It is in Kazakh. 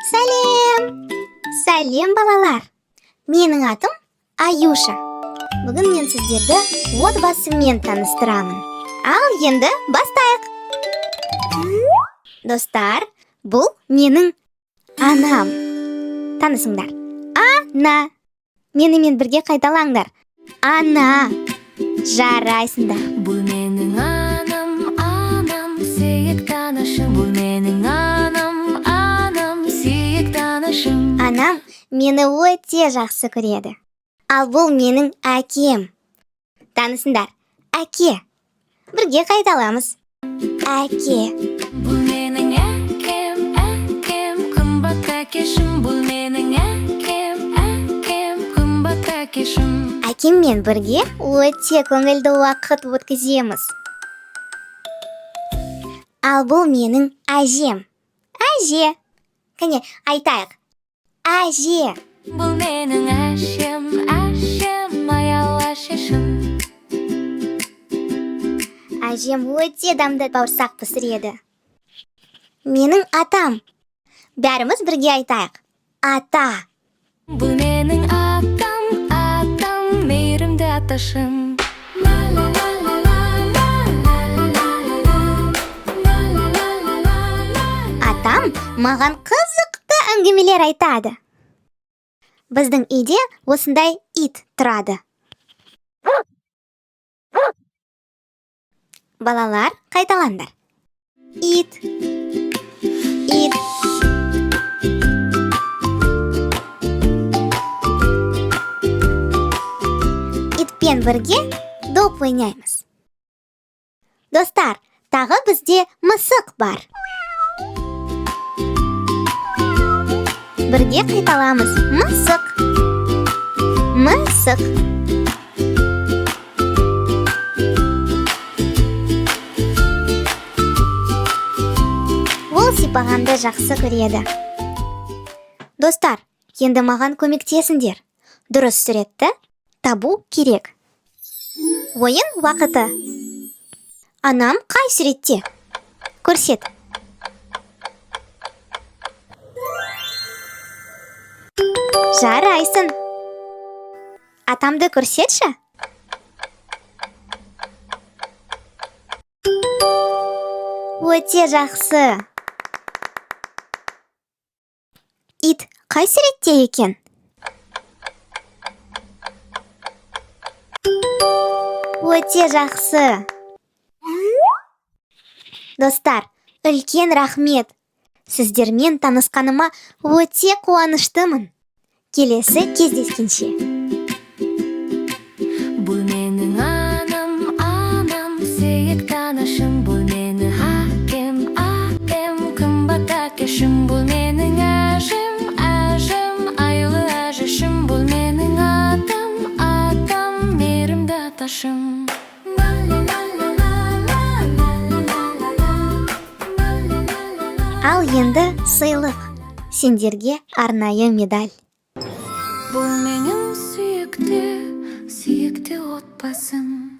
Сәлем! Сәлем, балалар! Менің атым Аюша. Бүгін мен сіздерді отбасыммен таныстырамын. Ал енді бастайық. Достар, бұл менің анам. Танысыңдар. Ана. Менімен бірге қайталаңдар. Ана. Жарайсыңдар. Бұл менің анам, анам, сүйікті анашым. Бұл менің анам, анам, сүйікті анашым. Анам мені өте жақсы көреді. Ал бұл менің әкем. Танысыңдар. Әке. Бірге қайталамыз. Әке. Бұл менің әкем, әкем, қымбат әкешім. Бұл менің әкем, әкем, қымбат әкешім. Әкеммен бірге өте көңілді уақыт өткіземіз. Ал бұл менің әжем. Әже. Кәне, айтайық. Әже. Бұл менің әжем, әжем, аялы әжешім. Әжем өте дәмді бауырсақ пісіреді. Менің атам. Бәріміз бірге айтайық. Ата. Бұл менің атам, атам, мейірімді аташым. Ла ла ла ла ла ла ла ла ла ла ла ла ла ла ла. Атам маған қызықты әңгімелер айтады. Біздің үйде осындай ит тұрады. Балалар, қайталаңдар. Ит. Ит. Итпен бірге доп ойнаймыз. Достар, тағы бізде мысық бар. Бірге қайталамыз. Мысық. Мысық. Ол сипағанды жақсы көреді. Достар, енді маған көмектесіңдер. Дұрыс суретті табу керек. Ойын уақыты. Анам қай суретте? Көрсет. Жарайсың. Атамды көрсетші. Өте жақсы. Ит қай суретте екен? Өте жақсы. Достар, үлкен рахмет. Сіздермен танысқаныма өте қуаныштымын. Келесі кездескенше. Бұл менің анам, анам, сүйікті анашым. Бұл менің әкем, әкем, қымбат әкешім. Бұл менің әжем, әжем, аюлы әжешім. Бұл менің атам, атам, мейірімді аташым. Ла ла ла ла ла ла ла ла ла ла ла ла ла ла. Ал енді сыйлық. Сендерге арнайы медаль. Бұл менің сүйікті, сүйікті отбасым.